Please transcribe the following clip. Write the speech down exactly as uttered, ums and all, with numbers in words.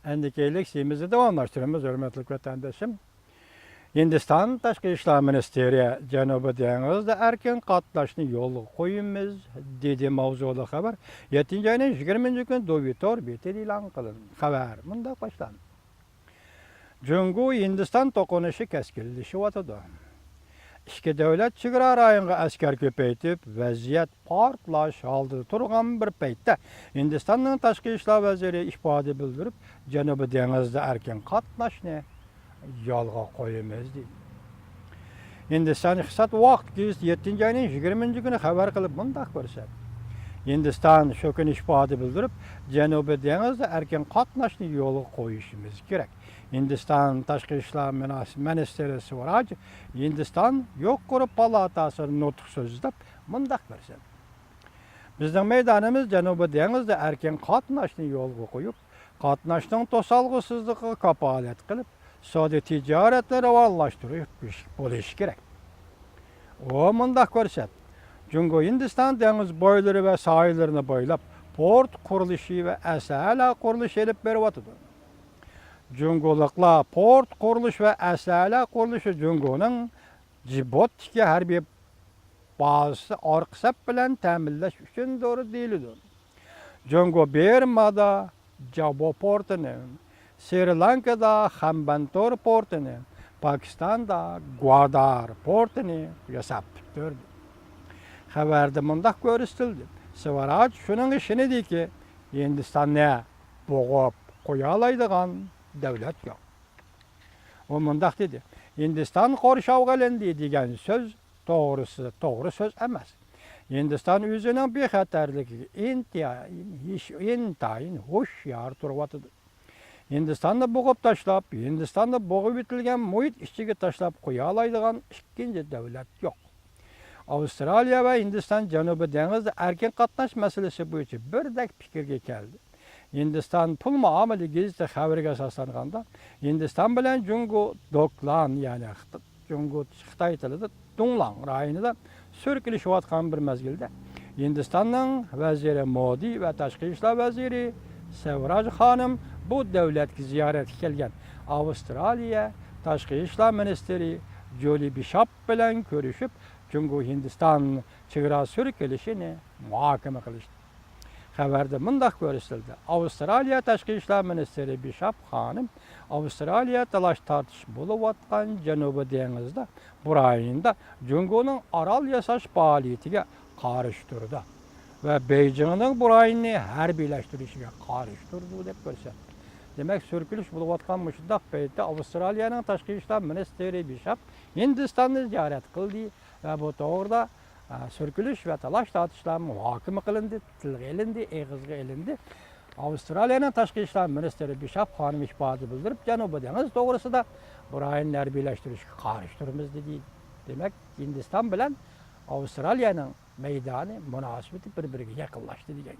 ئەندىكىنلىك سىيمىزنى داۋاملاشتۇرىمىز، ھۆرمەتلىك ۋەتەندىشىم. ھىندىستان تاشقى ئىشلار مىنىستىرى جەنۇبىي دېڭىزدا ئەركىن قاتناشنى يولغا قويىمىز، دېدى ماۋزۇلۇق خەۋەر يەتتىنچى ئاينىڭ يىگىرمىنچى كۈنى دوۋى تور بېتىدە ئېلان قىلىندى. خەۋەر مۇنداق باشلاندى. جۇڭگو ھىندىستان توقۇنۇشى كەسكىنلىشىۋاتىدۇ. ئىككى دۆلەت چېگرا رايونىغا ئەسكەر كۆپەيتىپ، ۋەزىيەت پارتلاش ھالىتىدە تۇرغان بىر پەيتتە، ھىندىستاننىڭ تاشقى ئىشلار ۋەزىرى ئىپادە بىلدۈرۈپ، جەنۇبىي دېڭىزدا ئەركىن قاتناشنى يولغا قويىمىز، دېدى. ھىندىستان ئىقتىساد ۋاقىت گېزىتى يەتتىنچى ئاينىڭ يىگىرمىنچى كۈنى خەۋەر قىلىپ مۇنداق كۆرسەتتى. ھىندىستان شۇ كۈنى ئىپادە بىلدۈرۈپ، جەنۇبىي دېڭىزدا ئەركىن قاتناشنى يولغا قويۇشىمىز كېرەك. ھىندىستان تاشقى ئىشلار مىناس-، مىنىستىرى سۋراج ھىندىستان يۇقىرى پالاتاسىدا نۇتۇق سۆزلەپ مۇنداق كۆرسەتتى. بىزنىڭ مەيدانىمىز جەنۇبىي دېڭىزدا ئەركىن قاتناشنى يولغا قويۇپ، قاتناشنىڭ توسالغۇسىزلىقىغا كاپالەت قىلىپ، سودا تىجارەتنى راۋانلاشتۇرۇش بولۇشى كېرەك. ئۇ مۇنداق كۆرسەتتى، جۇڭگو ھىندىستان دېڭىز بويلىرى ۋە ساھىللىرىنى بويلاپ پورت قۇرۇلۇشى ۋە ئەسلىھەلەر قۇرۇلۇشى ئېلىپ بېرىۋاتىدۇ. جۇڭگولۇقلار پورت قۇرۇلۇش ۋە ئەسلىھەلەر قۇرۇلۇشى جۇڭگونىڭ جىبوتتىكى ھەربىي بازىسى ئارقا سەپ بىلەن تەمىنلەش ئۈچۈندۇر دېيىلىدۇ. جۇڭگو بىرمادا جابو پورتىنى، سرى لانكىدا خەمبەنتور پورتىنى، پاكىستاندا گۋادار پورتىنى ياساپ پۈتتۈردى. خەۋەردە مۇنداق كۆرسىتىلدى، سۋراج شۇنىڭغا ئىشىنىدىكى، ھىندىستاننى بوغۇپ قويالايدىغان دۆلەت يوق. ئۇ مۇنداق دېدى، ھىندىستان قورشاۋغا ئېلىندى دېگەن سۆز توغرىسى، توغرا سۆز ئەمەس. ھىندىستان ئۆزىنىڭ بىخەتەرلىكىگە ئىنتايىن ھېش-، ئىنتايىن ھوشيار تۇرۇۋاتىدۇ. ھىندىستاننى بوغۇپ تاشلاپ، ھىندىستاندا بوغۇۋېتىلگەن مۇھىت ئىچىگە تاشلاپ قويالايدىغان ئىككىنچى دۆلەت يوق. ئاۋسترالىيە ۋە ھىندىستان جەنۇبىي دېڭىزدا ئەركىن قاتناش مەسىلىسى بويىچە بىردەك پىكىرگە كەلدى. ھىندىستان پۇل مۇئامىلە گېزىتى خەۋىرىگە ئاساسلانغاندا، ھىندىستان بىلەن جۇڭگو دوكلان، يەنى خىت-، جۇڭگو خىتاي تىلىدا دۇڭلاڭ رايونىدا سۈركىلىشىۋاتقان بىر مەزگىلدە، ھىندىستاننىڭ ۋەزىرى مودى ۋە تاشقى ئىشلار ۋەزىرى سەۋراج خانىم بۇ دۆلەتكە زىيارەتكە كەلگەن ئاۋسترالىيە تاشقى ئىشلار مىنىستىرى جۇلى بىشاپ بىلەن كۆرۈشۈپ، جۇڭگو ھىندىستان چېگرا سۈركىلىشىنى مۇھاكىمە قىلىشتى. خەۋەردە مۇنداق كۆرسىتىلدى، ئاۋسترالىيە تاشقى ئىشلار مىنىستىرى بىشاپ خانىم ئاۋسترالىيە تالاش-تارتىش بولۇۋاتقان جەنۇبىي دېڭىزدا بۇ رايوندا جۇڭگونىڭ ئارال ياساش پائالىيىتىگە قارشى تۇرىدۇ ۋە بېيجىڭنىڭ بۇ رايوننى ھەربىيلەشتۈرۈشىگە قارشى تۇرىدۇ، دەپ كۆرسەتتى. دېمەك، سۈركىلىش بولۇۋاتقان مۇشۇنداق پەيتتە ئاۋسترالىيەنىڭ تاشقى ئىشلار مىنىستىرى بىشاپ ھىندىستاننى زىيارەت قىلدى ۋە بۇ توغرىدا، ئە، سۈركىلىش ۋە تالاش-تارتىشلار مۇھاكىمە قىلىندى، تىلغا ئېلىندى، ئېغىزغا ئېلىندى. ئاۋسترالىيەنىڭ تاشقى ئىشلار مىنىستىرى بىشاپ خانىم ئىپادە بىلدۈرۈپ، جەنۇبىي دېڭىز توغرىسىدا بۇ رايوننى ھەربىيلەشتۈرۈشكە قارشى تۇرىمىز، دېدى. دېمەك، ھىندىستان بىلەن ئاۋسترالىيەنىڭ مەيدانى، مۇناسىۋىتى بىر-بىرىگە يېقىنلاشتى دېگەن.